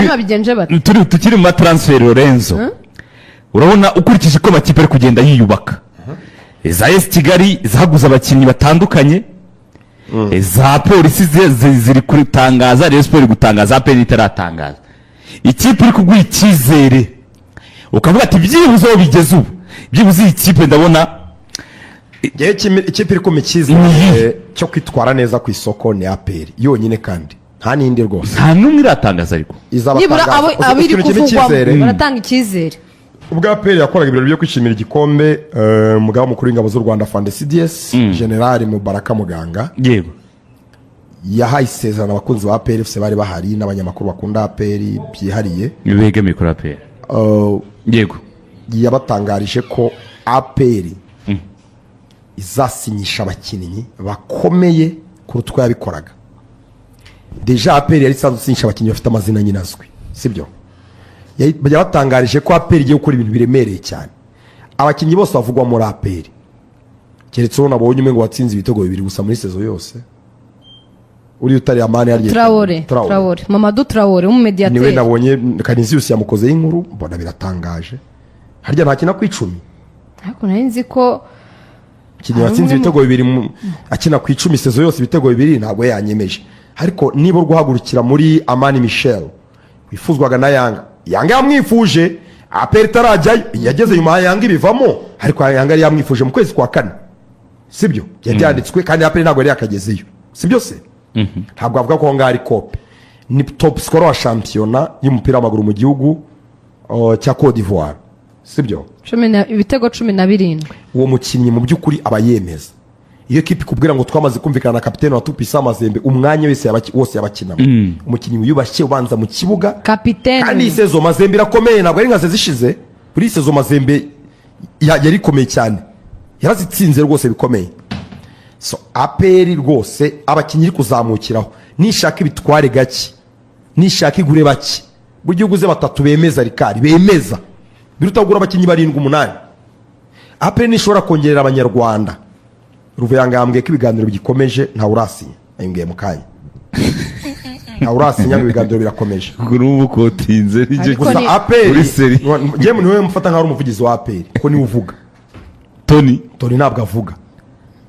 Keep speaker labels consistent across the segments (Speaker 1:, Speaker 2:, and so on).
Speaker 1: Mugani babigenje bate?
Speaker 2: Turi tukiri mu matransfer, Lorenzo, urabona ukurikije uko amakipe ari kugenda yiyubaka, za AS Kigali zaguze abakinnyi batandukanye, za Polisi ziri kutangaza, Rayon Sport iri gutangaza, APR itaratangaza. Ikipe iri kuguha icyizere ukavuga ati byibuze aho bigeze ubu, byibuze iyi kipe ndabona
Speaker 3: Ngewe ikipe iri kumpa icyizere cyo kwitwara neza ku isoko ni APR yonyine, kandi nta n'indi rwose.
Speaker 2: Nta n'umwe iratangaza ariko.
Speaker 1: Nibura abo
Speaker 3: Izabatangaza.
Speaker 1: abiri
Speaker 3: Ikintu kimpa
Speaker 1: kuvugwamo
Speaker 3: icyizere,
Speaker 1: baratanga icyizere.
Speaker 3: Ubwo APR yakoraga ibirori byo kwishimira igikombe, umugaba mukuru w'ingabo z'u Rwanda, Afande CDS General Mubaraka Muganga, yahaye isezerano abakunzi ba APR FC bari bahari n'abanyamakuru bakunda APR byihariye.
Speaker 2: Begamiye kuri APR.
Speaker 3: Yabatangarije ko APR izasinyisha abakinnyi bakomeye kuruta uko yabikoraga. Déjà APR yari isanzwe isinyisha abakinnyi bafite amazina nyine azwi, sibyo? Yabatangarije ko APR igiye gukora ibintu biremereye cyane. Abakinnyi bose bavugwa muri APR, keretse uwo nabonye umwe ngo watsinze ibitego bibiri gusa muri saison yose, uriya utari Amani yaryo.
Speaker 1: Traore.
Speaker 3: Traore.
Speaker 1: Traore, Mamadou Traore
Speaker 3: Niwe.
Speaker 1: w'umumediateri.
Speaker 3: Nabonye Kaniziyusi yamukozeho inkuru, mbona biratangaje. Harya ntakina ku 10?
Speaker 1: Ariko nari nzi ko
Speaker 3: Umukinnyi watsinze ibitego bibiri akina ku 10 saison yose, ibitego bibiri, ntabwo yanyemeje. Ariko niba uri guhagurukira muri Amani Michel wifuzwaga na Yanga, Yanga yamwifuje APR itarajyayo, yageze nyuma Yanga ibivamo, ariko Yanga yari yamwifuje mu kwezi kwa kane, sibyo? Byari byanditswe kandi APR ntabwo yari yakagezeyo, sibyo se? Ntabwo avuga ko aho ngaho ari kope. Ni top scorer wa shampiyona y'umupira w'amaguru mu gihugu cya Cote d'Ivoire, sibyo?
Speaker 1: Ibitego 17.
Speaker 3: Uwo mukinnyi mu by'ukuri aba yemeza. Iyo kipe ikubwira ngo twamaze kumvikana na kapitene wa Tupisa Mazembe, umwanya wese wose yabakinamo, umukinnyi wiyubashye ubanza mu kibuga.
Speaker 1: Kapitene.
Speaker 3: Kandi iyi saison Mazembe irakomeye, ntabwo ari nka saison ishize. Kuri iyi saison Mazembe yari ikomeye cyane, yarazitsinze rwose bikomeye. So APR rwose abakinnyi iri kuzamukiraho, nishaka ibitware gake, nishaka igure bake. Burya iyo uguze batatu bemeza rikari bemeza, biruta kugura abakinnyi barindwi, umunani. APR nishobora kongerera Abanyarwanda. Ruvuyanga yambwiye ko ibiganiro bigikomeje, ntawe urasinya. Ayimbwiye mu kanya, ntawe urasinya, ngo ibiganiro birakomeje.
Speaker 2: Kuri ubu kotinze nicyo.
Speaker 1: Ariko
Speaker 3: Gusa APR
Speaker 2: Uri seri.
Speaker 3: Njyewe niwe mufata nkaho ari umuvugizi wa APR, kuko niwe uvuga.
Speaker 2: Tony.
Speaker 3: Tony ntabwo avuga,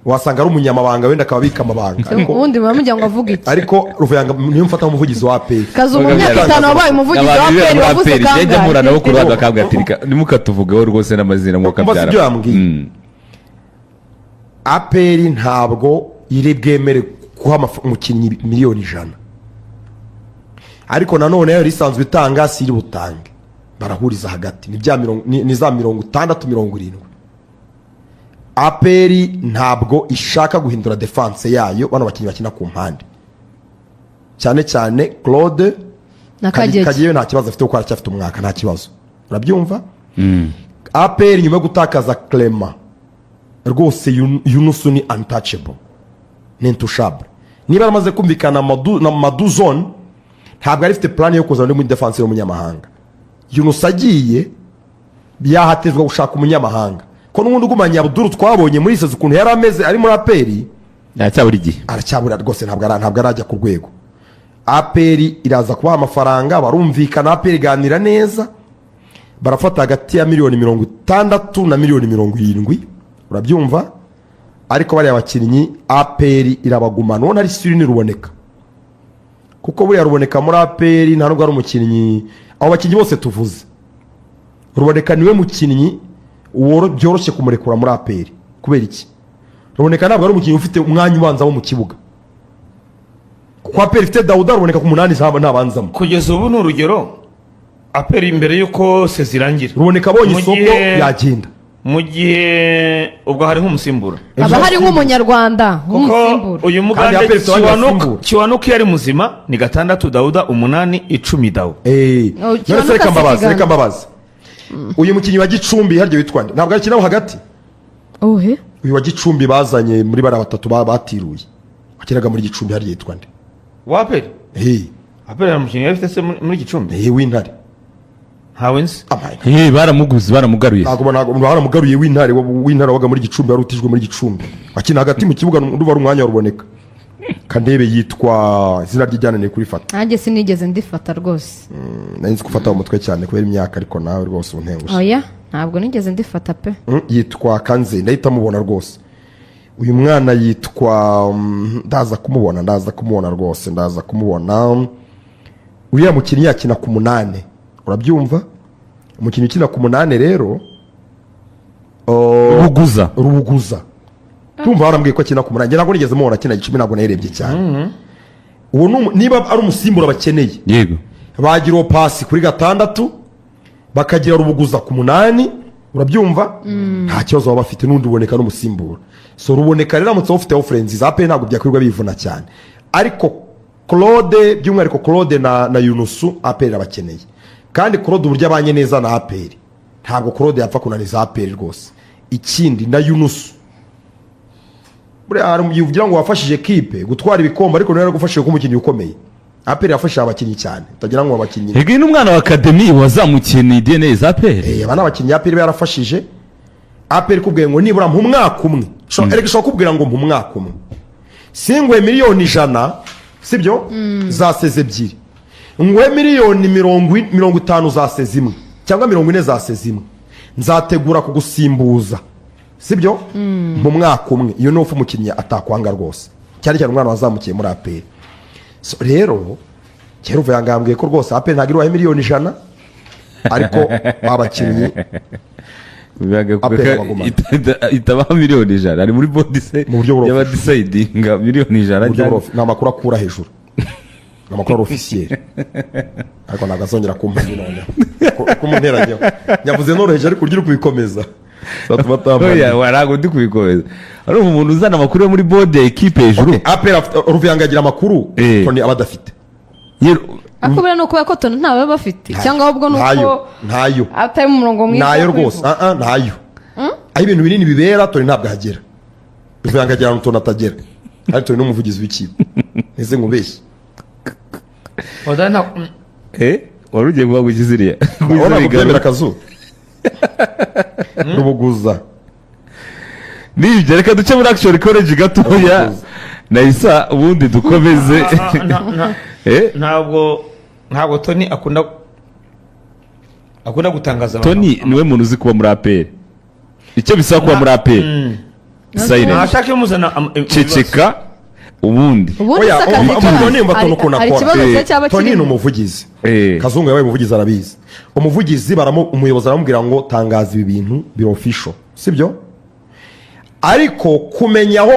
Speaker 3: wasanga ari umunyamabanga wenda akaba abika amabanga, ariko
Speaker 1: Ubundi muba mugira ngo avuge iki?
Speaker 3: Ariko Ruvuyanga niwe mufata nk'umuvugizi wa APR.
Speaker 1: Kazu, mu myaka 5 wabaye umuvugizi wa APR, wavuze
Speaker 2: Njya mpura nabo ku
Speaker 1: kangahe?
Speaker 2: ruhande bakambwira ati: "Reka, ntimukatuvugeho rwose n'amazina mwuka."
Speaker 3: Umva si ibyo yambwiye. APR ntabwo iri bwemere guha umukinnyi miliyoni 100, ariko nanone yari isanzwe itanga, si iri butange. Barahuriza hagati, ni za 60, 70. APR ntabwo ishaka guhindura défense yayo, bano bakinnyi bakina ku mpande, cyane cyane Claude
Speaker 1: Na Kagege.
Speaker 3: Kageyo nta kibazo afite kuko aracyafite umwaka, nta kibazo, urabyumva? APR nyuma yo gutakaza Clement rwose, Yunusu ni untouchable, ni intouchable. Niba yaramaze kumvikana na Maduzone, ntabwo ari ifite plan yo kuzana undi muri défense y'umunyamahanga. Yunusu agiye, yahatezwa gushaka umunyamahanga, ko n'ubundi ugumanye Abdul twabonye muri saison ukuntu yari ameze ari muri APR.
Speaker 2: Aracyabura igihe.
Speaker 3: Aracyabura rwose, ntabwo arajya ku rwego. APR iraza kubaha amafaranga, barumvikana, APR iganira neza, barafata hagati ya miliyoni 60 na miliyoni 70, urabyumva? Ariko bariya bakinnyi APR irabagumana. Ubona ari siri ni Ruboneka, kuko buriya Ruboneka muri APR nta nubwo ari umukinnyi. Abo bakinnyi bose tuvuze, Ruboneka niwe mukinnyi byoroshye kumurekura muri APR. Kubera iki? Ruboneka ntabwo ari umukinnyi ufite umwanya ubanza wo mu kibuga, kuko APR ifite Dawuda. Ruboneka ku munani ntabanzamo.
Speaker 4: Kugeza ubu ni urugero, APR imbere y'uko saison irangira,
Speaker 3: Ruboneka abonye
Speaker 4: Mu
Speaker 3: isoko yagenda.
Speaker 4: Mu gihe ubwo hari nk'umusimbura.
Speaker 1: Haba hari nk'Umunyarwanda
Speaker 4: Kuko
Speaker 1: w'umusimbura.
Speaker 4: uyu
Speaker 3: Kandi
Speaker 4: Mugande
Speaker 3: APR ifite abandi
Speaker 4: Kiwanuka,
Speaker 3: basimbura.
Speaker 4: Kiwanuka iyo ari muzima ni gatandatu Dawuda, umunani, 10 Dawu.
Speaker 1: Oh,
Speaker 3: None se
Speaker 1: Kiwanuka
Speaker 3: reka
Speaker 1: si
Speaker 3: mbabaze,
Speaker 1: Kiganza.
Speaker 3: reka mbabaze, uyu mukinnyi wa Gicumbi harya witwa nde? Ntabwo akinaho hagati?
Speaker 1: Ohe?
Speaker 3: Uyu wa Gicumbi bazanye muri bariya batatu batiruye, wakinaga muri Gicumbi, harya yitwa nde?
Speaker 4: Wa APR?
Speaker 3: Eh.
Speaker 4: APR hari umukinnyi yari ifite se muri Gicumbi?
Speaker 3: W'Intare.
Speaker 4: Ntawe nzi.
Speaker 3: Amaye.
Speaker 2: Baramuguze, baramugaruye.
Speaker 3: Ntabwo baramugaruye. W'Intare, w'Intare wabaga muri Gicumbi, wari utijwe muri Gicumbi, akina hagati mu kibuga, ndumva ari umwanya wa Ruboneka. Kandebe yitwa, izina rye ryananiye kurifata.
Speaker 1: Nanjye sinigeze ndifata rwose.
Speaker 3: Nari nzi gufata mu mutwe cyane kubera imyaka, ariko nawe rwose untengushye.
Speaker 1: Oya, ntabwo nigeze ndifata pe.
Speaker 3: Yitwa Kanze, ndahita mubona rwose. Uyu mwana yitwa, ndaza kumubona, ndaza kumubona rwose, ndaza kumubona. Uriya mukinnyi yakina ku munane, urabyumva? Umukinnyi ukina ku munane rero, oh,
Speaker 2: Rubuguza.
Speaker 3: Rubuguza, tumva barambwiye ko akina ku munani. Njye ntabwo nigeze mubona akina gicumbi, ntabwo nayirebye cyane. Uwo niba ari umusimbura bakeneye, bagira uwo pasi kuri gatandatu, bakagira Rubuguza ku munani, urabyumva? Nta kibazo baba bafite n'undi uboneka n'umusimbura. So Ruboneka rero aramutse awufite offre nziza, APR ntabwo byakwirirwa bivuna cyane. Ariko Claude, by'umwihariko Claude na Yunusu, APR irabakeneye. Kandi Claude uburyo abanye neza na APR, ntabwo Claude yapfa kunaniza APR rwose. Ikindi na Yunusu, buriya hari igihe ugira ngo wafashije kipe gutwara ibikombe, ariko nawe yaragufashije kuba umukinnyi ukomeye. APR yafashije abakinnyi cyane, utagira ngo abakinnyi.
Speaker 2: Ego, n'umwana wa academy wazamukiye ni DNA za APR.
Speaker 3: Aba ni abakinnyi APR iba yarafashije. APR ikubwiye ngo nibura mu mwaka umwe, erega ishobora kukubwira ngo mu mwaka umwe singuhe miliyoni 100, sibyo, za saison ebyiri, nguhe miliyoni 50 za saison imwe cyangwa 40 za saison imwe, nzategura kugusimbuza, sibyo, mu mwaka umwe. Iyo ni umukinnyi atakwanga rwose, cyane cyane umwana wazamukiye muri APR. So, rero kera uvuye yangambwiye ko rwose APR ntabwo iruhaye miliyoni 100, ariko abakinnyi APR bagumana.
Speaker 2: Itabaha miliyoni 100, ari muri board se
Speaker 3: Mu buryo
Speaker 2: y'aba decidinga miliyoni 100
Speaker 3: Mu buryo
Speaker 2: cyangwa
Speaker 3: ni amakuru akura hejuru, ni amakuru ari officiel, ariko ntabwo azongera kumpa noneho ko umunterajyaho yavuze noroheje, ariko uburyo uri kubikomeza zatuma atampa.
Speaker 2: Oya, ntabwo ndi kubikomeza, ari umuntu uzana amakuru yo muri board ya ekipe hejuru.
Speaker 3: Okay, APR Ruvuyanga agira amakuru Tony aba adafite.
Speaker 1: Ariko buriya ni ukubera ko Tony ntawe baba bafite, cyangwa ahubwo ni
Speaker 3: Ntayo.
Speaker 1: uko
Speaker 3: Ntayo.
Speaker 1: atari mu murongo mwiza
Speaker 3: Ntayo
Speaker 1: wo
Speaker 3: rwose.
Speaker 1: kubivuga.
Speaker 3: Ah, ah, ntayo. Aho ibintu binini bibera Tony ntabwo ahagera. Ruvuyanga agera ahantu Tony atagera, ariko Tony ni umuvugizi w'ikipe, ese nkubeshye?
Speaker 4: Oda
Speaker 2: Eh, wari ugiye kuvuga ngo ziriya
Speaker 3: Urabona kubyemera akazu Rubuguza.
Speaker 2: Nibyo, reka duce muri Action College gatoya
Speaker 3: Rubuguza.
Speaker 2: nayisa, ubundi dukomeze.
Speaker 4: Ah, ah,
Speaker 2: Eh.
Speaker 4: Ntabwo Tony akunda gutangaza abantu.
Speaker 2: Tony niwe muntu uzi kuba muri APR, icyo bisaba kuba muri APR, silence.
Speaker 4: Ntashaka imuzana
Speaker 2: Ceceka ubundi.
Speaker 1: Ubundi
Speaker 3: Oya,
Speaker 1: se akazi
Speaker 3: Tony mba Tony ukuntu
Speaker 1: hari
Speaker 3: akora.
Speaker 1: ikibazo se cyaba
Speaker 3: Tony ni
Speaker 1: kirimo?
Speaker 3: umuvugizi. Kazungu yabaye umuvugizi, arabizi. Umuvugizi umuyobozi aramubwira ngo tangaza ibi bintu biri official, sibyo? Ariko kumenya aho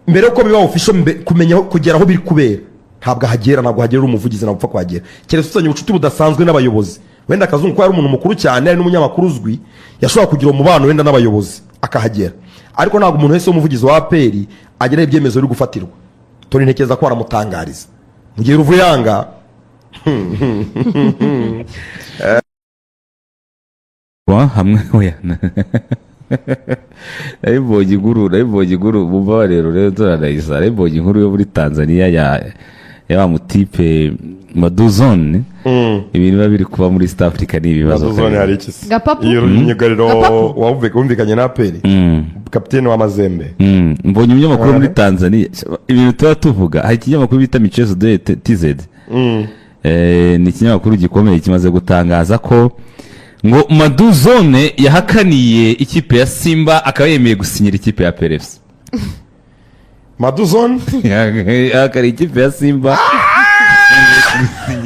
Speaker 3: mbere yuko biba official, kumenya aho kugera aho biri kubera, ntabwo ahagera, ntabwo hagera uri umuvugizi, ntabwo upfa kuhagera keretse ufitanye ubucuti budasanzwe n'abayobozi. Wenda Kazungu ko yari umuntu mukuru cyane, ari n'umunyamakuru uzwi, yashobora kugira umubano wenda n'abayobozi akahagera, ariko ntabwo umuntu wese w'umuvugizi wa APR ageraho ibyemezo biri gufatirwa. Tony ntekereza ko baramutangariza, mu gihe Ruvuyanga
Speaker 2: Wa, hamwe, oya, nabibonye inkuru mumva rero turanayisa, nabibonye inkuru yo muri Tanzania ya wa mutipe Maduzone. Ibintu biba biri kuba muri East Africa ni ibibazo.
Speaker 3: Maduzone hari iki se?
Speaker 1: Gapapu?
Speaker 3: Iyo myugariro
Speaker 1: Gapapu?
Speaker 3: wumvikanye na APR, kapitene wa Mazembe.
Speaker 2: Mbonye umunyamakuru muri Tanzania, ibintu tuba tuvuga, hari ikinyamakuru bita Michezo de TZ. Ni ikinyamakuru gikomeye, kimaze gutangaza ko ngo Maduzone yahakaniye ikipe ya Simba, akaba yemeye gusinyira ikipe ya APR FC.
Speaker 3: Maduzone?
Speaker 2: Yahakaniye ikipe ya Simba.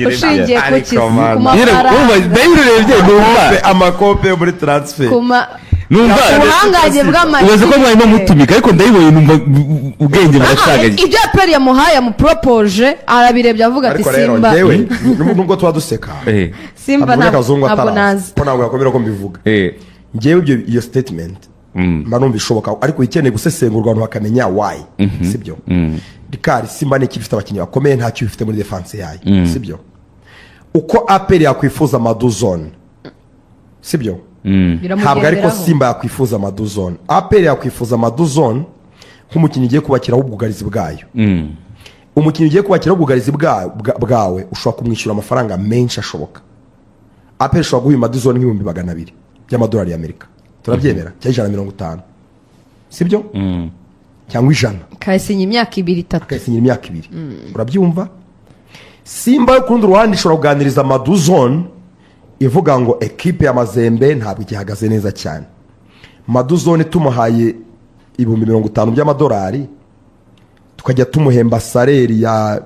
Speaker 1: Ushingiye ku
Speaker 3: Ariko
Speaker 1: ki? Ku
Speaker 3: man.
Speaker 1: mafaranga?
Speaker 2: Nayo urebye numva
Speaker 3: Amakope yo muri transfer.
Speaker 1: Ku ma
Speaker 2: Numva
Speaker 1: ubuhangange bw'amakipe.
Speaker 2: Ubaze ko mwarimo mutumika, ariko ndayibonye numva ubwenge burashagaye.
Speaker 1: Ibyo APR yamuhaye, yamuporopoje, arabirebye avuga ati
Speaker 3: Ariko rero
Speaker 1: Simba.
Speaker 3: njyewe nubwo tuba duseka,
Speaker 1: Simba
Speaker 3: avuga
Speaker 1: ntabwo
Speaker 3: Kazungu
Speaker 1: ntabwo
Speaker 3: ataraza
Speaker 1: nazi.
Speaker 3: ko ntabwo yakomera ko mbivuga. Njyewe ibyo, iyo statement mba numva ishoboka, ariko ikeneye gusesengurwa, abantu bakamenya why, sibyo? Rikari Simba ni ikipe ifite abakinnyi bakomeye, ntacyo ifite muri defense yayo, sibyo? Uko APR yakwifuza Maduzone, sibyo, ntabwo ariko
Speaker 1: Biramugenderaho.
Speaker 3: Simba yakwifuza Maduzone. APR yakwifuza Maduzone nk'umukinnyi ugiye kubakiraho ubwugarizi bwayo. Umukinnyi ugiye kubakiraho ubwugarizi bwawe ushobora kumwishyura amafaranga menshi ashoboka. APR ishobora guha Maduzone nk'ibihumbi 200 by'amadolari y'Amerika, turabyemera, cyangwa 150, sibyo? cyangwa 100.
Speaker 1: Kayisinya imyaka 2, 3.
Speaker 3: Akayisinyira imyaka 2, urabyumva? Simba yo ku rundi ruhande ishobora kuganiriza Maduzone, ivuga ngo ekipe ya Mazembe ntabwo igihagaze neza cyane. Maduzone tumuhaye 50,000 by'amadolari, tukajya tumuhemba salaire ya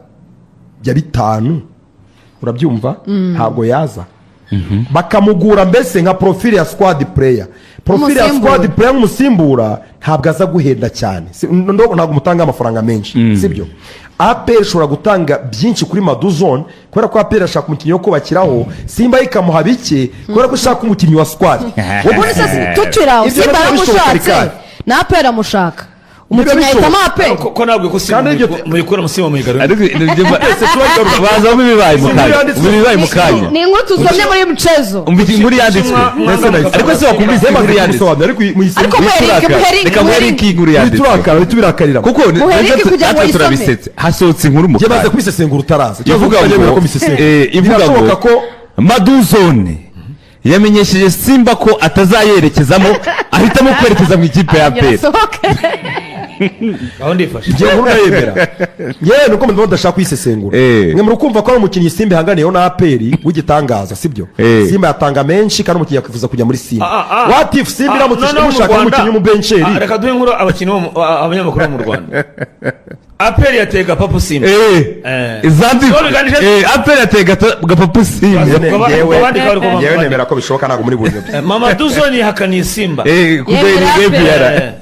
Speaker 3: 5, urabyumva, ntabwo yaza. Bakamugura mbese nka profile ya squad player, profile ya
Speaker 1: Umusimbura.
Speaker 3: squad player nk'umusimbura, ntabwo aza guhenda cyane. Ntabwo mutanga amafaranga menshi, sibyo? APR ishobora gutanga byinshi kuri Maduzone kubera ko APR ashaka umukinnyi wo kubakiraho. Simba ikamuha bike kubera ko ishaka umukinnyi wa squad.
Speaker 1: Ubundi se tukiri aho,
Speaker 3: Ibyo
Speaker 1: Simba
Speaker 3: nabyo bishoboka,
Speaker 1: yaramushatse
Speaker 3: Ricard.
Speaker 1: na APR amushaka, umukinnyi
Speaker 3: bishoboka.
Speaker 1: ahitamo APR.
Speaker 4: Ko ntabwo ko Simba
Speaker 3: Kandi ibyo-
Speaker 4: muyikura mu Simba muyigarura.
Speaker 2: Ariko bazamo ibibaye mu kanya, ibibaye mu kanya.
Speaker 1: Ni inkuru tuzomye muri mchezo.
Speaker 2: Umva inkuru yanditswe.
Speaker 3: Mbese nahise-
Speaker 2: Ariko se wakumvise inkuru
Speaker 3: Yamaze
Speaker 2: yanditswe?
Speaker 3: kubisobanura, ariko
Speaker 1: Ariko muherike, muherike,
Speaker 2: Reka muherike
Speaker 1: muherike.
Speaker 2: inkuru yanditswe.
Speaker 3: Turakara, tubirakarira.
Speaker 2: Kuko
Speaker 1: Muherike kugira ngo
Speaker 2: natwe
Speaker 1: ayisome.
Speaker 2: turabisetse, hasohotse inkuru mu
Speaker 3: Njye maze
Speaker 2: kanya
Speaker 3: kubisesengura utaraza.
Speaker 2: ivuga ngo
Speaker 3: ko mbisesengura,
Speaker 2: ivuga ngo
Speaker 3: birashoboka ko
Speaker 2: Maduzone yamenyesheje Simba ko atazayerekezamo, ahitamo kwerekeza mu ikipe ya APR.
Speaker 1: Yasohoke.
Speaker 4: Aho ndifashe.
Speaker 3: Njye inkuru ndayemera yewe, nuko mubona udashaka kuyisesengura. Mwe muri kumva ko ari umukinnyi Simba ihanganiyeho na APR w'igitangaza, sibyo? Simba yatanga menshi kandi umukinnyi yakwifuza kujya muri Simba. What if Simba iramutse
Speaker 4: Noneho mu
Speaker 3: imushaka
Speaker 4: Rwanda-
Speaker 3: nk'umukinnyi w'umubencheri?
Speaker 4: Reka duhe inkuru abakinnyi bo abanyamakuru bo mu Rwanda. APR yateye gapapu Simba.
Speaker 2: Izandikwa.
Speaker 4: Zorganije-
Speaker 2: APR yateye gapapu Simba.
Speaker 4: Abandi bari kuba-
Speaker 3: Yewe, nemera ko bishoboka, ntabwo muri buri
Speaker 4: Mamadou Zone yahakaniye Simba.
Speaker 2: Kudeni
Speaker 1: Yemera
Speaker 2: APR.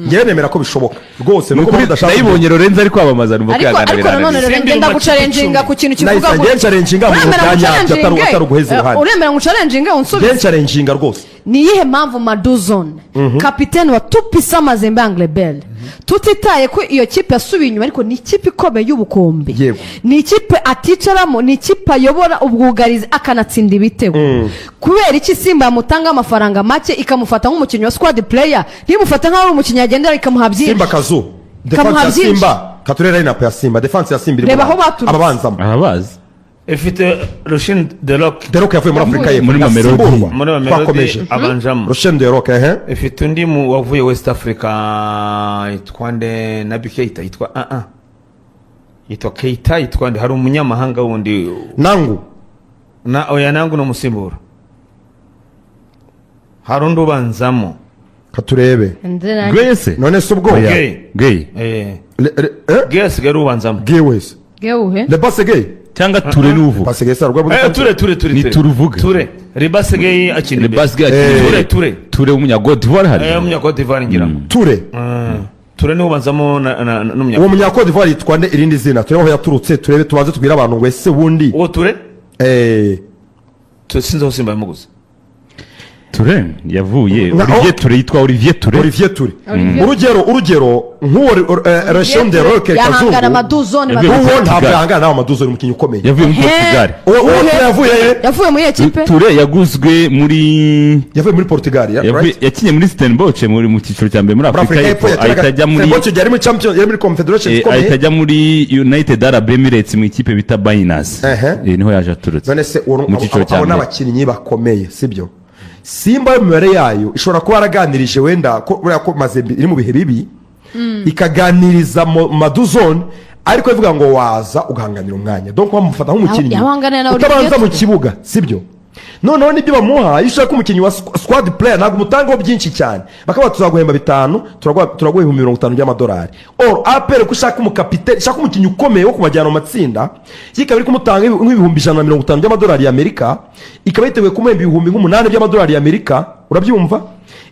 Speaker 3: Ngewe nemera ko bishoboka rwose, nuko
Speaker 2: Nukuri
Speaker 3: mudashaka.
Speaker 2: ndayibonye, Lorenzo ari kwamamaza, numva
Speaker 1: Ariko
Speaker 2: kwihangana
Speaker 1: ariko nanone
Speaker 2: birananiye.
Speaker 1: rero
Speaker 4: Simba
Speaker 1: ngenda
Speaker 4: iri mu makipe
Speaker 1: gucalenjinga
Speaker 4: 10.
Speaker 1: ku kintu kivuga
Speaker 3: Nahise
Speaker 1: ngo
Speaker 3: ngiye ncalenjinga mu bintu
Speaker 1: Uremera
Speaker 3: bya nyabyo, atari uguheza iruhande.
Speaker 1: Uremera ngo ucalenjinge unsubize?
Speaker 3: Ngiye ncalenjinga rwose.
Speaker 1: Ni iyihe mpamvu Maduzone, kapitene wa Tupisa Mazembe Anglebel, tutitaye ko iyo kipe yasubiye inyuma, ariko ni ikipe ikomeye y'ubukombe, ni ikipe aticaramo, ni ikipe ayobora ubwugarizi akanatsinda ibitego, kubera iki Simba yamutanga amafaranga make, ikamufata nk'umukinnyi wa squad player, ntimufate nk'aho ari umukinnyi yagendera, ikamuha byinshi?
Speaker 3: Simba kazu
Speaker 1: Ikamuha
Speaker 3: defense ya
Speaker 1: byinshi.
Speaker 3: Simba, katurere line-up ya Simba, defense ya Simba irimo
Speaker 1: Reba aho baturutse.
Speaker 3: ababanzamo.
Speaker 2: Ababazi.
Speaker 4: Ifite Roshin De Rock.
Speaker 3: Derock yavuye muri Afurika y'Epfo.
Speaker 2: Muri Mamelodi.
Speaker 3: Asimburwa.
Speaker 4: Muri Mamelodi.
Speaker 3: Twakomeje.
Speaker 4: Abanjamo.
Speaker 3: Roshin Derock, ehe.
Speaker 4: Ifite undi mu wavuye West Africa, yitwa nde? Nabi Keita, yitwa yitwa Keita, yitwa nde? Hari umunyamahanga wundi.
Speaker 3: Nangu.
Speaker 4: Na oya, nangu ni umusimbura, hari undi ubanzamo.
Speaker 3: Katurebe.
Speaker 2: Gwese.
Speaker 3: None se ubwo
Speaker 2: Oya.
Speaker 4: Gay.
Speaker 2: Gay.
Speaker 4: Gay asigaye ari ubanzamo.
Speaker 3: Gay wese.
Speaker 1: Gewuhe?
Speaker 3: Le Basse Gay.
Speaker 2: Cyangwa Ture n'uvuga.
Speaker 3: Basse Gay sarwa.
Speaker 4: Ture, Ture, Ture.
Speaker 2: Ni
Speaker 4: Ture.
Speaker 2: Ture uvuga.
Speaker 4: Ture Ribase Gay akina imbere.
Speaker 2: Basket akina
Speaker 4: Ture,
Speaker 2: imbere.
Speaker 4: Ture.
Speaker 2: Ture w'umunya Cote d'Ivoire hari.
Speaker 4: Umunya Cote d'Ivoire ngira ngo.
Speaker 3: Ture.
Speaker 4: Ture niwe ubanzamo n'umunya
Speaker 3: Uwo munya Cote d'Ivoire yitwa nde irindi zina? Turebe aho yaturutse, turebe, tubanze tubwire abantu ngo ese bundi
Speaker 4: Uwo Ture. Ture sinzi aho Simba yamuguze.
Speaker 2: Ture yavuye Olivier Ture, yitwa Olivier Ture.
Speaker 3: Olivier Ture.
Speaker 1: Olivier.
Speaker 3: Urugero nk'uwo Roshin Derock
Speaker 1: Yahangana
Speaker 3: Kazungu.
Speaker 1: Maduzone.
Speaker 2: Yavuye muri
Speaker 3: Uwo ntabwo
Speaker 2: Portugal.
Speaker 3: yahangana nawe, Maduzone umukinnyi ukomeye.
Speaker 2: Yavuye muri Portugal.
Speaker 3: Uwo Ture yavuye he?
Speaker 1: Yavuye muri iyo kipe.
Speaker 2: Ture yaguzwe muri
Speaker 3: Yavuye muri Portugal, ya, right?
Speaker 2: Yakinye muri Stellenbosch mu cyiciro cya mbere muri
Speaker 3: Muri
Speaker 2: Afurika
Speaker 3: Afurika y'Epfo
Speaker 2: y'Epfo, ahita ajya muri
Speaker 3: Stellenbosch yari muri Champions, yari muri Confederation
Speaker 2: ahita
Speaker 3: ikomeye.
Speaker 2: ajya muri United Arab Emirates mu ikipe bita Binance. Niho yaje aturutse
Speaker 3: None se uwo
Speaker 2: mu cyiciro cya
Speaker 3: abo ni
Speaker 2: mbere.
Speaker 3: abakinnyi bakomeye, sibyo? Simba imibare yayo ishobora kuba yaraganirije wenda ko buriya ko Mazembe iri mu bihe bibi, ikaganiriza Maduzone, ariko ivuga ngo waza ugahanganira umwanya, donc bamufata nk'umukinnyi
Speaker 1: Yahanganira na Olivier
Speaker 3: utabanza mu
Speaker 1: Ture.
Speaker 3: kibuga, sibyo? Noneho nibyo bamuha, iyo ushaka umukinnyi wa squad player ntabwo umutangaho byinshi cyane, bakaba tuzaguhemba 5, turaguha 50,000 by'amadolari. Or APR ko ushaka umukapiteni, ushaka umukinnyi ukomeye wo kubajyana mu matsinda, ikaba iri kumutanga nk'150,000 by'amadolari y'Amerika, ikaba yiteguye kumuhemba 8,000 by'amadolari y'Amerika, urabyumva?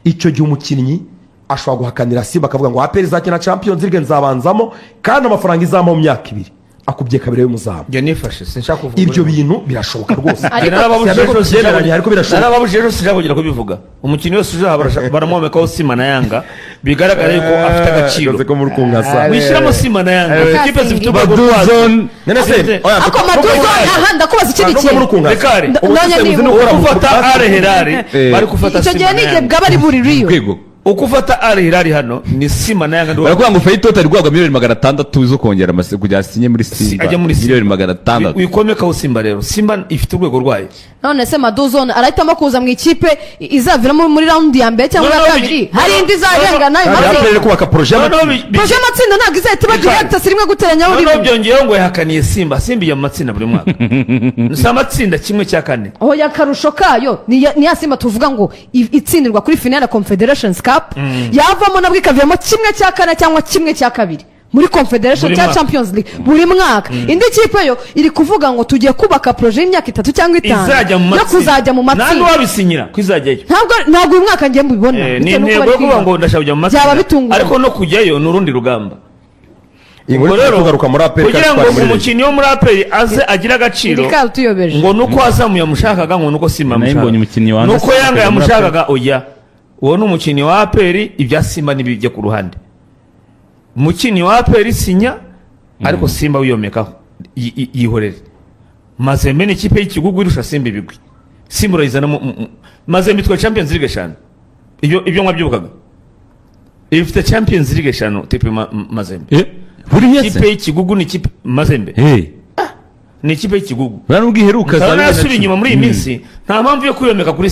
Speaker 3: Icyo gihe umukinnyi ashobora guhakanira Simba, akavuga ngo APR izakina Champions League nzabanzamo, kandi amafaranga izampa mu myaka 2 akubye kabiri y'umuzamu.
Speaker 4: Njye nifashe, sinshaka kuvuga.
Speaker 3: Ibyo bintu birashoboka rwose.
Speaker 1: Ariko-
Speaker 4: Narababujije ejo,
Speaker 3: Byemeranye, ariko birashoboka.
Speaker 4: narababujije ejo, sinshaka kongera kubivuga. Umukinnyi wese uje aha baramwomekaho Simba na Yanga, bigaragara yuko afite agaciro.
Speaker 3: Rwose ko muri kungasa.
Speaker 4: Wishyiramo Simba na Yanga, ikipe zifite urwego rwazo.
Speaker 2: Maduzone.
Speaker 3: None se oya,
Speaker 1: Ako Maduzone, aha ndakubaza ikindi
Speaker 3: nubwo muri
Speaker 1: kintu.
Speaker 3: kungasa.
Speaker 4: Rekare.
Speaker 1: Nonye
Speaker 3: Ubusesenguzi
Speaker 1: niba-
Speaker 3: ni ukora mu
Speaker 4: Gufata
Speaker 3: basket.
Speaker 4: Al Hilal, bari gufata
Speaker 1: Icyo gihe
Speaker 4: Simba na
Speaker 1: ni igihe
Speaker 4: Yanga.
Speaker 1: bwaba ari buri riyo.
Speaker 2: Rwego.
Speaker 4: Uko ufata Al Hilal hano ni Simba na Yanga.
Speaker 2: Barakuvuga ngo Feitoto ari guhabwa miliyoni 600 zo kongera kugira asinye muri Simba.
Speaker 4: Ajya muri Simba.
Speaker 2: Miliyoni 600.
Speaker 4: Wikomekaho Simba rero, Simba ifite urwego rwayo.
Speaker 1: None se Maduzone arahitamo kuza mu ikipe izaviramo muri round ya mbere cyangwa
Speaker 4: Noneho
Speaker 1: ya kabiri, hari indi izarengana ayo
Speaker 3: Kandi
Speaker 1: matsinda?
Speaker 3: APR iri kubaka projet
Speaker 4: Noneho
Speaker 3: y'amatsinda.
Speaker 1: Projet y'amatsinda ntabwo izahita iba
Speaker 4: Rikari.
Speaker 1: direct, si rimwe guteranyaho
Speaker 4: Noneho
Speaker 1: rimwe.
Speaker 4: byongeyeho ngo yahakaniye Simba. Simba ijya mu matsinda buri mwaka, si amatsinda, 1/4.
Speaker 1: Oya, akarusho kayo ni ya Simba tuvuga ngo itsindirwa kuri finale ya Confederations Cup, yavamo nabwo ikaviramo 1/4 cyangwa 1/2 muri Confederation
Speaker 4: Buri
Speaker 1: cyangwa
Speaker 4: mwaka.
Speaker 1: Champions League buri mwaka. Indi kipe yo iri kuvuga ngo tugiye kubaka projet y'imyaka 3 cyangwa 5
Speaker 4: Izajya mu
Speaker 1: yo
Speaker 4: matsinda.
Speaker 1: kuzajya mu
Speaker 4: Nta
Speaker 1: matsinda.
Speaker 4: n'uwabisinyira ko izajyayo.
Speaker 1: Ntabwo uyu mwaka ngiye mbibona,
Speaker 4: Ni
Speaker 1: bitewe n'uko
Speaker 4: intego
Speaker 1: bari
Speaker 4: yo kuvuga
Speaker 1: kwiga.
Speaker 4: ngo ndashaka kujya mu
Speaker 1: Byaba
Speaker 4: matsinda,
Speaker 1: bitunguranye.
Speaker 4: ariko no kujyayo ni urundi rugamba.
Speaker 3: Iyi nkuru
Speaker 4: Ubwo rero,
Speaker 3: tugaruka muri APR,
Speaker 4: kugira ngo
Speaker 3: kandi muri
Speaker 4: umukinnyi wo muri APR aze agire agaciro,
Speaker 1: Rikari utuyobeje.
Speaker 4: ngo nuko Azamu yamushakaga, ngo nuko Simba
Speaker 2: Nayo mbonye umukinnyi
Speaker 4: yamushakaga,
Speaker 2: wa
Speaker 4: nuko
Speaker 2: Simba
Speaker 4: Yanga
Speaker 2: muri
Speaker 4: yamushakaga, oya, uwo ni umukinnyi wa APR. Ibya Simba ntibijye ku ruhande. Umukinnyi wa APR sinya, ariko Simba wiyomekaho, yihorere. Mazembe ni ikipe y'ikigugu irusha Simba ibigwi. Simba urayizana Mazembe itwaye Champions League eshanu. Ibyo mwabyibukaga, ifite Champions League eshanu TP Mazembe.
Speaker 2: Buriya
Speaker 4: Ikipe
Speaker 2: se
Speaker 4: y'ikigugu ni ikipe Mazembe, ni ikipe y'ikigugu.
Speaker 2: Buriya nubwo iheruka za
Speaker 4: Urabona
Speaker 2: bibiri na
Speaker 4: yasubiye
Speaker 2: cumi.
Speaker 4: inyuma muri iyi minsi, nta mpamvu yo kwiyomeka kuri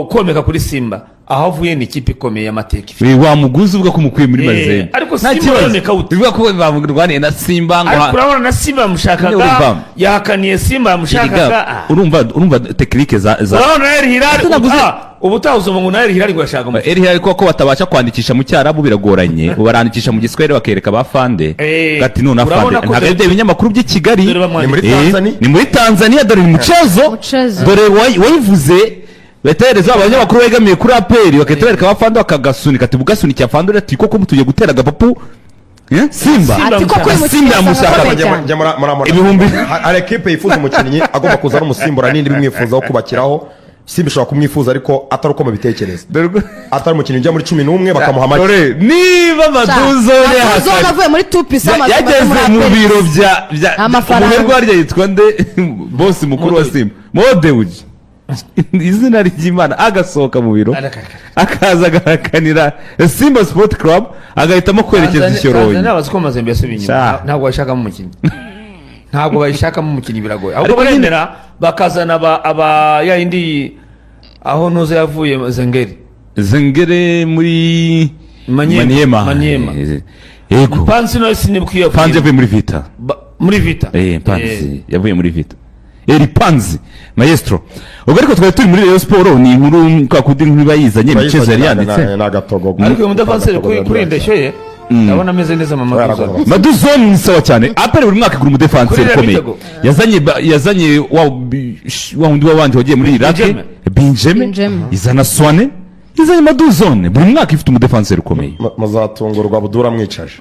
Speaker 4: komeka kuri Simba. Aho avuye ni ikipe ikomeye y'amateka ifite.
Speaker 2: Wa muguzi uvuga ko umukuye muri Mazembe,
Speaker 4: Ariko
Speaker 2: nta
Speaker 4: Simba
Speaker 2: kibazo.
Speaker 4: uraboneka ute?
Speaker 2: Bivuga ko bamurwaniye na Simba ngo
Speaker 4: Ariko urabona na Simba yamushakaga.
Speaker 2: Nyine urumva.
Speaker 4: Yahakaniye Simba yamushakaga.
Speaker 2: Erega, urumva technique za
Speaker 4: Urabona na El Hilal.
Speaker 2: Naguze-
Speaker 4: Ubutaha uzumva ngo na El Hilal ngo yashaka umukinnyi.
Speaker 2: El Hilal, kuko batabasha kwandikisha mu Cyarabu biragoranye, ubu barandikisha mu Giswahili bakereka ba fande gati none afande
Speaker 4: Urabona ko
Speaker 2: ntabwo ari bya binyamakuru by'i Kigali.
Speaker 4: Dore bamwandika.
Speaker 3: Ni muri Tanzania?
Speaker 2: Ni muri Tanzania. Dore ni muchezo.
Speaker 1: Muchezo.
Speaker 2: Dore wayivuze, bahita hereza abanyamakuru begamiye kuri APR, bagahita bereka abafande bakagasunika, ati bugasunikira afande ati koko tugiye gutera agapapu. Simba.
Speaker 4: Simba.
Speaker 1: Ati koko uyu mukinnyi
Speaker 2: Simba
Speaker 1: asanga
Speaker 2: yamushakaga.
Speaker 1: akomeye cyane.
Speaker 3: Njya muri Hari ekipe yifuza umukinnyi agomba kuza ari umusimbura, n'indi bimwifuzaho kubakiraho. Simba ishobora kumwifuza, ariko atari uko mubitekereza, atari umukinnyi ujya muri 11 bakamuha make.
Speaker 2: Dore niba Maduzone
Speaker 1: Maduzone avuye muri Tupisa
Speaker 2: yageze mu biro bya
Speaker 1: Amafaranga.
Speaker 2: umuherwe waryo yitwa nde, bosi mukuru wa Simba, Modewuji, izina ry'Imana, agasohoka mu biro akaza agahakanira Simba Sport Club, agahitamo kwerekeza Ishyorongi.
Speaker 4: Tanzania bazi ko Mazembe yasubiye inyuma.
Speaker 2: Sha.
Speaker 4: Ntabwo bayishakamo umukinnyi, ntabwo bayishakamo umukinnyi, biragoye. Ahubwo
Speaker 2: Ariko nyine-
Speaker 4: baremera bakazana aba ya yindi aho ntuza yavuye, Zengeri.
Speaker 2: Zengere muri
Speaker 4: Maniema.
Speaker 2: Maniema.
Speaker 4: Maniema.
Speaker 2: Yego.
Speaker 4: Mpanzi nawe sinibuka iyo
Speaker 2: Panzi
Speaker 4: yavuye.
Speaker 2: yavuye muri Vita.
Speaker 4: Muri Vita.
Speaker 2: Panzi yavuye muri Vita, Eri Panzi maestro. Ubwo ariko twari turi muri Rayon Sport, ni inkuru kwa kundi inkuru iba yizanye imicezo yari yanditse.
Speaker 3: Ni agatogo.
Speaker 4: Ariko uyu mudefanseri kuri indeshyo ye ndabona ameze neza, mama.
Speaker 3: Yaragowe.
Speaker 2: Maduzone ni sawa cyane. APR buri mwaka igura umudefanseri
Speaker 4: Kuri
Speaker 2: ukomeye.
Speaker 4: Mitego.
Speaker 2: Yazanye wa wundi wabanje wagiye muri Iraq.
Speaker 4: Benjeme.
Speaker 2: Benjeme.
Speaker 1: Benjeme.
Speaker 2: Izana Swane, izanye Maduzone. Buri mwaka ifite umudefanseri ukomeye.
Speaker 3: Muzatungurwa Abudura amwicaje.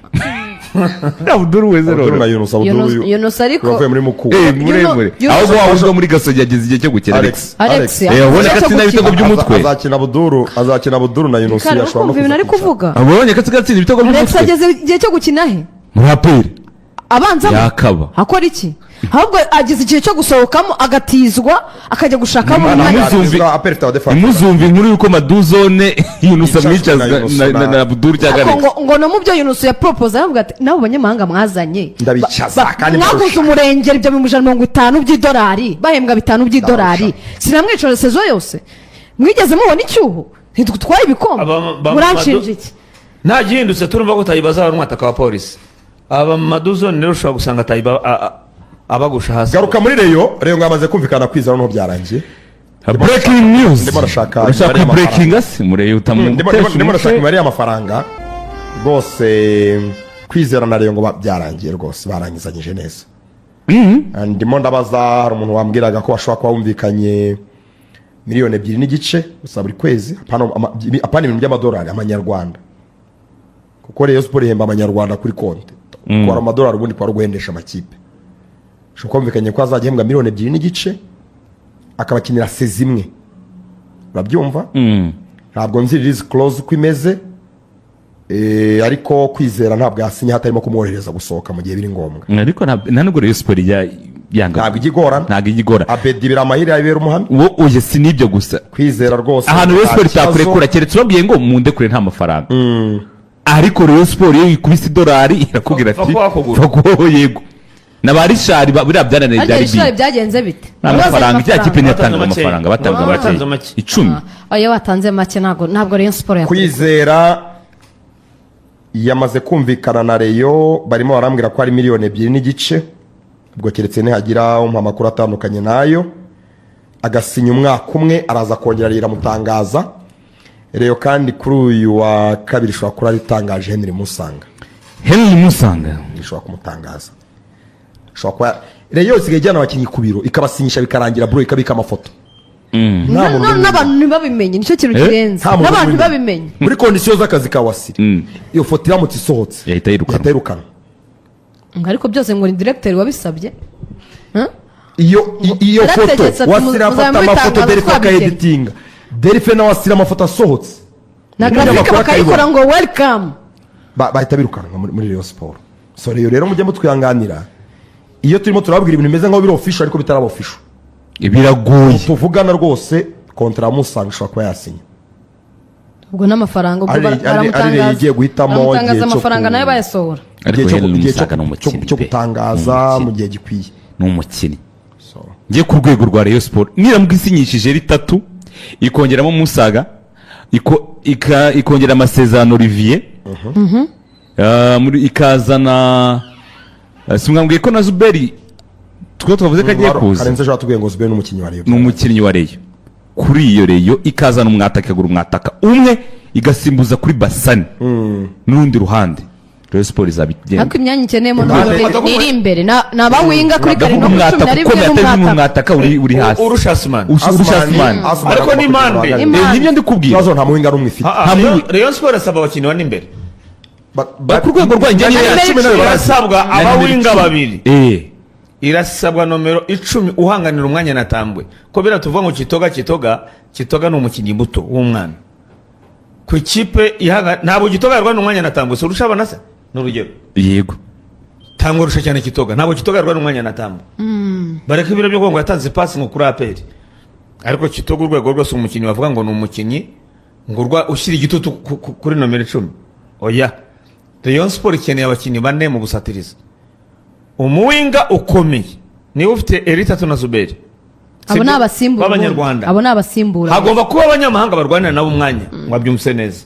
Speaker 2: Abdul weze.
Speaker 3: Abuduru na Yunus Abuduru.
Speaker 1: Yunus ariko-
Speaker 3: wavuye muri Mukura.
Speaker 2: Muremure.
Speaker 1: Yunus-
Speaker 2: Ahubwo wa wundi wo muri Gasogi yageze igihe cyo gukina.
Speaker 3: Alex.
Speaker 1: Alex.
Speaker 2: Ubonye ko atsinda ibitego by'umutwe.
Speaker 3: Azakina Abuduru na Yunus.
Speaker 1: Kare
Speaker 3: Ashobora no
Speaker 1: ukumva ibintu ari
Speaker 3: kuza kwicara.
Speaker 1: kuvuga.
Speaker 2: Abonye ko atsinda ibitego
Speaker 1: Alex
Speaker 2: by'umutwe.
Speaker 1: ageze igihe cyo gukina he?
Speaker 2: Muri APR.
Speaker 1: Abanzamo?
Speaker 2: Yakaba.
Speaker 1: Akora iki? Ahubwo ageze igihe cyo gusohokamo, agatizwa, akajya gushakamo
Speaker 2: Nimba
Speaker 1: umwanya.
Speaker 3: APR ifite abadefansi.
Speaker 2: Ntimuzumve inkuru y'uko Maduzone Yunus
Speaker 3: Yicazwe
Speaker 2: amwicaza
Speaker 3: na Yunus
Speaker 2: na Abdul cyangwa
Speaker 1: Ariko
Speaker 2: Alex.
Speaker 1: ngo no mu byo Yunus ya propose aravuga ati nabo banyamahanga mwazanye
Speaker 3: Ndabicaza, kandi
Speaker 1: mwaguze
Speaker 3: mbarusha.
Speaker 1: umurengera ibyo 150,000 by'idolari, bahembwa 5 by'idolari, sinamwicara saison yose? Mwigeze mubona icyuho? Ntitutwaye ibikombe? Muranshinja iki?
Speaker 4: Nta gihindutse, turumva ko Tayiba azaba ari umwataka wa Polisi. Aba Maduzone rero ushobora gusanga Tayiba abagusha hasi.
Speaker 3: Garuka muri Rayon. Rayon ngo yamaze kumvikana kwizera, noneho byarangiye.
Speaker 2: Breaking news.
Speaker 3: Ndimo arashaka
Speaker 2: Urashaka
Speaker 3: imibare y'amafaranga.
Speaker 2: breaking se mureye utamutesha
Speaker 3: Ndimo ndashaka
Speaker 2: umutwe.
Speaker 3: imibare y'amafaranga rwose. Kwizera na Rayon ngo byarangiye rwose, barangizanyije neza. Ndimo ndabaza, hari umuntu wambwiraga ko bashobora kuba bumvikanye miliyoni 2.5 gusa buri kwezi, apana ibintu by'amadolari, amanyarwanda, kuko Rayon Sport ihemba amanyarwanda kuri konti. Kubara amadolari ubundi kwari uguhendesha amakipe. Ushobora kuba bumvikanye ko azajya ahembwa miliyoni 2.5, akabakinira saison imwe, urabyumva? Ntabwo nzi release clause uko imeze, ariko Kwizera ntabwo yasinye hatarimo kumwohereza gusohoka mu gihe biri ngombwa.
Speaker 2: Ariko nta nubwo Rayon Sport ijya yanga.
Speaker 3: Ntabwo ijya igorana.
Speaker 2: Ntabwo ijya igora.
Speaker 3: Abedi Biramahire yabera umuhamya.
Speaker 2: Wo oya, si n'ibyo gusa.
Speaker 3: Kwizera rwose
Speaker 2: Ahantu Rayon
Speaker 3: nta
Speaker 2: Sport
Speaker 3: kibazo.
Speaker 2: itakurekura keretse ubabwiye ngo mundekure nta mafaranga. Ariko Rayon Sport iyo ikubise idolari irakubwira
Speaker 4: Pfa
Speaker 2: ati
Speaker 4: ko wakugura.
Speaker 2: "Pfa ko yego." Na ba Richard buriya byananiye
Speaker 1: Ariko
Speaker 2: bya
Speaker 1: Richard
Speaker 2: Libiya.
Speaker 1: byagenze bite?
Speaker 2: Nta mafaranga, icya kipe ntiyatanga
Speaker 4: Batanze make.
Speaker 2: amafaranga, batanga
Speaker 4: Batanze
Speaker 2: make.
Speaker 4: make.
Speaker 2: 10.
Speaker 1: Oya, watanze make, ntabwo Rayon Sport yakurekura.
Speaker 3: Kwizera yamaze kumvikana na Rayon, barimo barambwira ko ari 2.5 miliyoni, ubwo keretse nihagira umpa amakuru atandukanye nayo. Agasinya umwaka umwe, araza kongera iramutangaza. Rayon kandi kuri uyu wa kabiri ishobora kuba itangaje Henry Musanga.
Speaker 2: Henry Musanga.
Speaker 3: Ishobora kumutangaza, ishobora kuba. Rayon isigaye ijyana abakinnyi ku biro ikabasinyisha bikarangira, bro, ikabika amafoto. Nta muntu n'umwe.
Speaker 1: N'abantu ntibabimenye, nicyo kintu
Speaker 2: Eh?
Speaker 1: kirenze.
Speaker 3: Nta muntu
Speaker 1: N'abantu
Speaker 3: n'umwe.
Speaker 1: ntibabimenye.
Speaker 3: Muri condition z'akazi ka Wasiri, iyo foto iramutse isohotse
Speaker 2: Yahita yirukanwa.
Speaker 3: Yahita yirukanwa.
Speaker 1: Ngo ariko byose ngo ni directeur wabisabye.
Speaker 3: Iyo foto
Speaker 1: Yarategetse ati,
Speaker 3: Wasiri afata
Speaker 1: muzaba
Speaker 3: amafoto,
Speaker 1: mubitangaza
Speaker 3: Derife
Speaker 1: twabigennye.
Speaker 3: akayeditinga, Derife na Wasiri amafoto asohotse
Speaker 1: Na
Speaker 3: umunyamakuru
Speaker 1: graphique bakayikora
Speaker 3: akayibona.
Speaker 1: ngo welcome.
Speaker 3: Bahita birukanwa muri Rayon Sport. So rero mujye mutwihanganira iyo turimo turababwira ibintu bimeze nk'aho biri official ariko bitaraba official.
Speaker 2: Biragoye.
Speaker 3: Tuvugana rwose, contrat ya Musanga ishobora kuba yasinya.
Speaker 1: Ubwo n'amafaranga ubwo
Speaker 3: Ari
Speaker 1: baramutangaza.
Speaker 3: igiye guhitamo
Speaker 1: Baramutangaza
Speaker 3: igihe cyo
Speaker 1: amafaranga nayo bayasohora.
Speaker 2: Ariko
Speaker 3: igihe
Speaker 2: Henry
Speaker 3: igihe
Speaker 2: Musanga ni umukinnyi
Speaker 3: cyo
Speaker 2: pe.
Speaker 3: gutangaza
Speaker 2: Ni umukinnyi.
Speaker 3: mu gihe gikwiye.
Speaker 2: Ni umukinnyi.
Speaker 3: So,
Speaker 2: Ngiye ku rwego rwa Rayon Sport, niramuka isinyishije ritatu, ikongeramo Musaga, ikongera amasezerano Olivier, ikazana, si mwambwiye ko na Zuberi two twavuze ko agiye kuza?
Speaker 3: Karenze ejo watubwiye ngo Zuberi ni umukinnyi wa Rayon.
Speaker 2: Ni umukinnyi wa Rayon. Kuri iyo Rayon ikazana umwataka, ikagura umwataka umwe, igasimbuza kuri Basani n'urundi ruhande, Rayon Sport izaba igenda.
Speaker 1: Ariko imyanya ikeneyemo
Speaker 3: Impande-
Speaker 1: ni iri imbere ni abawinga kuri
Speaker 2: Ndavuga
Speaker 1: karindwi no kuri cumi
Speaker 2: umwataka
Speaker 1: na rimwe
Speaker 2: ukomeye, atari
Speaker 1: n'umwataka.
Speaker 2: umwataka uri hasi.
Speaker 4: Urusha Asumani.
Speaker 2: Urusha Asumani.
Speaker 3: Asumani
Speaker 4: Ariko
Speaker 3: agomba
Speaker 4: ni
Speaker 3: kugera
Speaker 4: Mande.
Speaker 3: ahagaragara.
Speaker 1: Ni Mande.
Speaker 2: Nibyo ndi kubwira.
Speaker 3: Ikibazo nta muwinga n'umwe ifite.
Speaker 4: Ah, ah,
Speaker 2: Nta
Speaker 4: Rayon Sport irasaba abakinnyi bane imbere.
Speaker 2: Ku rwego rwanjye niyo
Speaker 1: Nimero
Speaker 2: ya
Speaker 1: icumi.
Speaker 4: Irasabwa
Speaker 2: Na nimero
Speaker 4: abawinga
Speaker 2: 10.
Speaker 4: babiri. Irasabwa nomero 10 uhanganira umwanya na Tambwe, ko biriya tuvuga ngo Kitoga, Kitoga, Kitoga ni umukinnyi muto w'umwana ku ikipe ihanga. Ntabwo Kitoga yarwana umwanya na Tambwe, si urusha abana se? Ni urugero.
Speaker 2: Yego.
Speaker 4: Tambwe arusha cyane Kitoga. Ntabwo Kitoga yarwana umwanya na Tambwe. Bareka ibiro byo kuvuga ngo yatanze pasi ngo kuri APR, ariko Kitoga urwego rwose umukinnyi bavuga ngo ni umukinnyi ngo ushyira igitutu kuri nomero 10, oya. Rayon Sport ikeneye abakinnyi bane mu busatirizi, umuwinga ukomeye niba ufite Eritatu na Zuberi.
Speaker 1: Abo ni abasimbura ubundi.
Speaker 4: B'abanyarwanda.
Speaker 1: Abo ni abasimbura.
Speaker 4: Hagomba kuba abanyamahanga barwanira nabo umwanya, wabyumvise neza.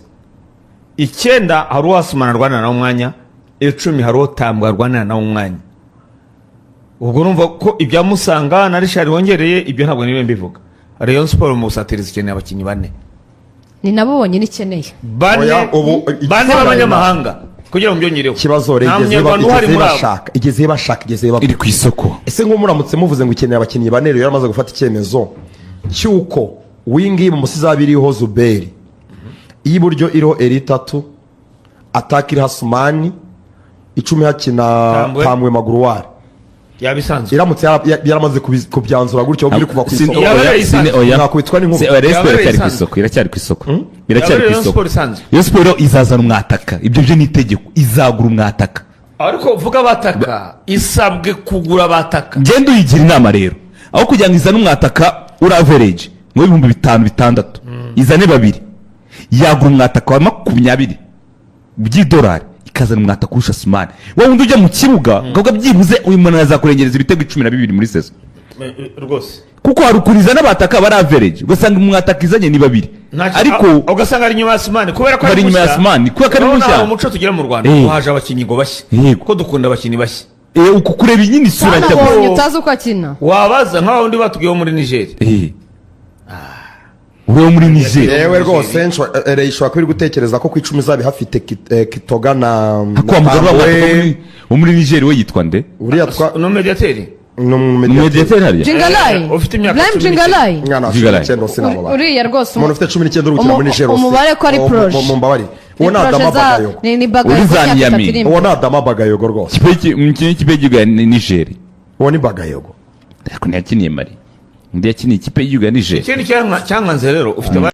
Speaker 4: 9 hari uwo Asumana arwanira nawe umwanya, 10 hari uwo Tambwe arwanira nawe umwanya. Ubwo urumva ko ibya Musanga na Richard wongereye, ibyo ntabwo niwe mbivuga. Rayon Sport mu busatirizi ikeneye abakinnyi bane.
Speaker 1: Ni nabo bonyine ikeneye.
Speaker 4: Bane.
Speaker 3: Oya, ubu
Speaker 4: Bane b'abanyamahanga kugira ngo mbyongereho.
Speaker 3: Ikibazo
Speaker 4: Nta munyarwanda uhari
Speaker 3: igeze
Speaker 4: muri abo.
Speaker 3: bashaka, igeze bashaka, igeze
Speaker 2: Iri ku isoko.
Speaker 3: Ese nk'ubu muramutse muvuze ngo ikeneye abakinnyi bane, rero yaramaze gufata icyemezo cy'uko wing y'ibumoso izaba iriho Zuberi, iy'iburyo iriho Eritatu, attaque iriho Asumani, 10 hakina
Speaker 4: Tambwe.
Speaker 3: Tambwe Maguruwari.
Speaker 4: Yaba isanzwe.
Speaker 3: Iramutse yaramaze kubyanzura gutyo, biri kuva ku isoko.
Speaker 4: Yaba
Speaker 2: Oya,
Speaker 4: ari isanzwe.
Speaker 2: oya.
Speaker 3: Mwakubitwa n'inkuba.
Speaker 2: Oya, Rayon Sport
Speaker 4: Yaba ari
Speaker 2: iracyari ku
Speaker 4: isanzwe.
Speaker 2: isoko, iracyari ku isoko,
Speaker 4: Yaba
Speaker 2: iracyari ku
Speaker 4: Rayon
Speaker 2: isoko.
Speaker 4: Sport isanzwe.
Speaker 2: Rayon Sport izazana umwataka, ibyo byo ni itegeko, izagura umwataka.
Speaker 4: Ariko vuga bataka, isabwe kugura bataka.
Speaker 2: Ngenda uyigira inama rero, aho kugira ngo izane umwataka uri average ngo 5000, 6000, izane babiri, yagura umwataka wa 20 by'idolari, ikazana umwataka urusha Sumani, wowe wundi ujya mu kibuga ukavuga byibuze uyu muntu azakurengereza ibitego 12 muri saison.
Speaker 4: Rwose.
Speaker 2: Kuko hari ukuntu izana abataka bari average, ugasanga umwataka izanye ni babiri. Ariko
Speaker 4: ugasanga ari inyuma ya Sumani kubera ko
Speaker 2: Bari inyuma ya
Speaker 4: mushya.
Speaker 2: Sumani, kubera ko ari
Speaker 4: Urabona
Speaker 2: mushya.
Speaker 4: hari umuco tugira mu Rwanda
Speaker 2: Eh.
Speaker 4: ko haje abakinnyi ngo bashya, ko dukunda abakinnyi bashya.
Speaker 2: Uku kureba nyine isura nshya gusa.
Speaker 1: Banabonye utazi uko akina.
Speaker 4: Wabaza nk'aho undi batubwiye wo muri Niger.
Speaker 2: Uriya wo muri Niger.
Speaker 3: Yewe rwose, ishobora kuba iri gutekereza ko ku 10 izaba ihafite Kitoga na
Speaker 2: Ariko wa mugabo
Speaker 3: Tambwe.
Speaker 2: w'umwataka wo muri Niger we yitwa nde?
Speaker 3: Uriya twa
Speaker 4: No mediateri.
Speaker 3: Ni umumediateri.
Speaker 2: Umumediateri hariya.
Speaker 1: Jingalai.
Speaker 4: Ufite imyaka
Speaker 1: Ibrahim
Speaker 4: 19.
Speaker 1: Jingalai.
Speaker 3: Mwana wa
Speaker 2: Jigalai.
Speaker 3: 19 sinamubara.
Speaker 1: Uriya rwose
Speaker 3: Umuntu ufite 19 uri gukina muri Niger.
Speaker 1: Umubare ko ari proje.
Speaker 3: Mumbabarire, uwo ni Adama Bagayogo.
Speaker 1: Ni Bagayogo
Speaker 2: Uri za
Speaker 1: imyaka itatu
Speaker 2: Niamey.
Speaker 1: iri imbere.
Speaker 3: Uwo ni Adama Bagayogo rwose.
Speaker 2: Umukinnyi w'ikipe y'igihugu ya Niger.
Speaker 3: Uwo ni Bagayogo.
Speaker 2: Ariko ntiyakiniye Mali, undi yakiniye ikipe y'igihugu ya Niger.
Speaker 4: Ikindi cyankanze rero ufite